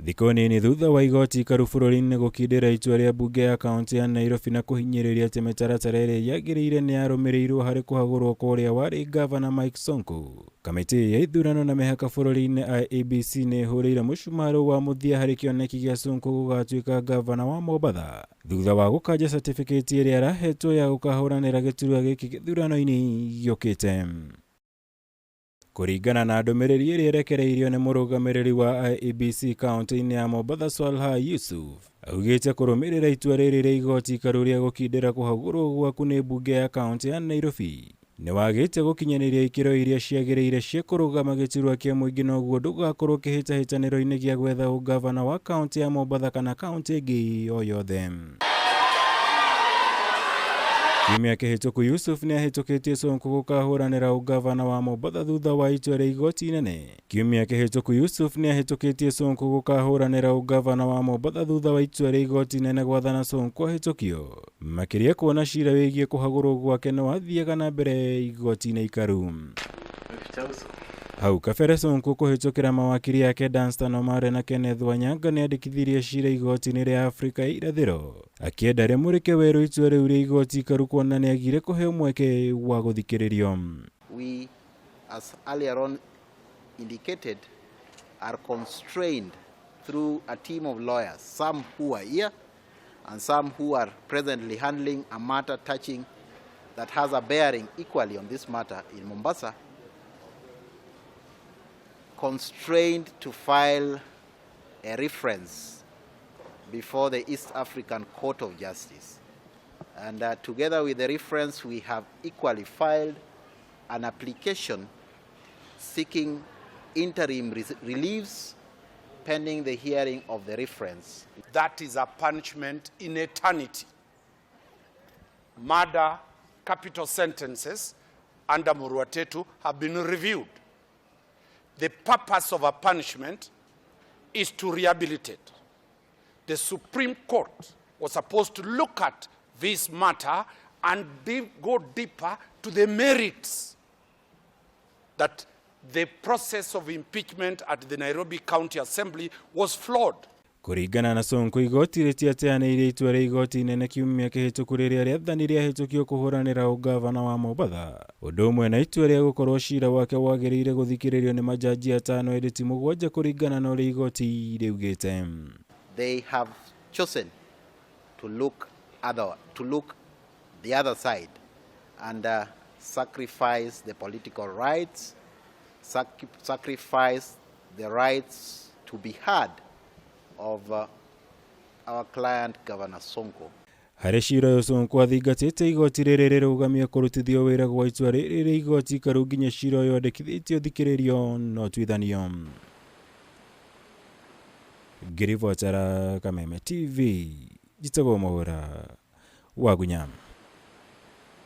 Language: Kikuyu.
Thikũ nini thutha wa igoti ikaru bũrũri-inĩ gũkindĩra itua rĩa mbunge ya kaunti ya Nairobi na kũhinyĩrĩria atĩ mĩtaratara ĩrĩa yagĩrĩire nĩ yarũmĩrĩirwo harĩ kũhagũrwo kwa ũrĩa warĩ ngavana Mike Sonko. Kamĩtĩ ya ithurano na mĩhaka bũrũri-inĩ IEBC nĩ ĩhũrĩire mũcumarũ wa mũthia harĩ kĩoneki gĩa Sonko gũgatuĩka ngavana wa Mombatha thutha wa gũkanja certificate ĩrĩa arahetwo ya gũkahũranĩra gĩturwa gĩkĩ gĩthurano-inĩ gĩũkĩte. Kũringana na ndũmĩrĩri ĩrĩa ĩrekereirio nĩ mũrũgamĩrĩri wa IEBC kaunti-inĩ ya Mombatha Swalha Yusuf, augĩte kũrũmĩrĩra itua rĩrĩ rĩa igoti ikaru rĩa gũkindĩra kũhagũrwo gwaku nĩ mbunge ya kaunti ya Nairobi nĩ wagĩte gũkinyanĩria ikĩro iria ciagĩrĩire cia kũrũgama gĩturwa kĩa mũingĩ noguo ndũgakorwo kĩhĩtahĩtanĩro-inĩ gĩa gwetha ũngavana wa kaunti ya Mombatha kana kaunti ĩngĩ o yothe. Kiumia kĩhĩtũku Yusuf nĩ ahĩtũkĩtie Sonko gũkahũranĩra ũngavana wa Mombatha thutha wa itua rĩa igoti inene. Kiumia kĩhĩtũku Yusuf nĩ ahĩtũkĩtie Sonko gũkahũranĩra ũngavana wa Mombatha thutha wa itua rĩa igoti inene gwathana Sonko ahĩtũkio. Makĩria kuona cira wĩgiĩ kũhagũrwo gwake nĩ wathiaga na mbere igoti-inĩ ikaru. Hau kabere Sonko kũhĩtũkĩra mawakiri ake Danstan Omare na Kenneth Wanyanga nĩ andĩkithirie cira igoti-inĩ rĩa Afrika ya Irathĩro akĩenda rĩmũrĩke werũ itua rĩu rĩa igoti ikaru kuona nĩ agire kũheo mweke wa gũthikĩrĩrio. We, as earlier on indicated, are constrained through a team of lawyers, some who are here and some who are presently handling a matter touching that has a bearing equally on this matter in Mombasa, constrained to file a reference before the East African Court of Justice. And together with the reference, we have equally filed an application seeking interim reliefs pending the hearing of the reference. That is a punishment in eternity. Murder capital sentences under Muruatetu have been reviewed. The purpose of a punishment is to rehabilitate. The Supreme Court was supposed to look at this matter and go deeper to the merits that the process of impeachment at the Nairobi County Assembly was flawed. Kũringana na Sonko igoti rĩtiateanĩirie itua rĩa igoti inene kiumia kĩhĩtũku rĩrĩa rĩathani rĩahĩtũkio kũhũranĩra ũngavana wa Mombatha ũndũ ũmwe na itua rĩa gũkorwo cira wake wagĩrĩire gũthikĩrĩrio nĩ majaji atano ĩndĩ ti mũgwanja kũringana na ũrĩa igoti rĩugĩte. They have chosen to look the other side and sacrifice the political rights, sacrifice the rights to be heard of our client, Governor Sonko. Harĩ cira ũyũ Sonko athingatĩte igoti rĩrĩ rĩrũgamie kũrutithio wĩra gwa itua rĩrĩ rĩa igoti ikaru nginya cira ũyũ andĩkithĩtio ũthikĩrĩrio na ũtuithanio. Ngĩribotera Kameme TV, njĩtagwo Mwaũra wa Gunya.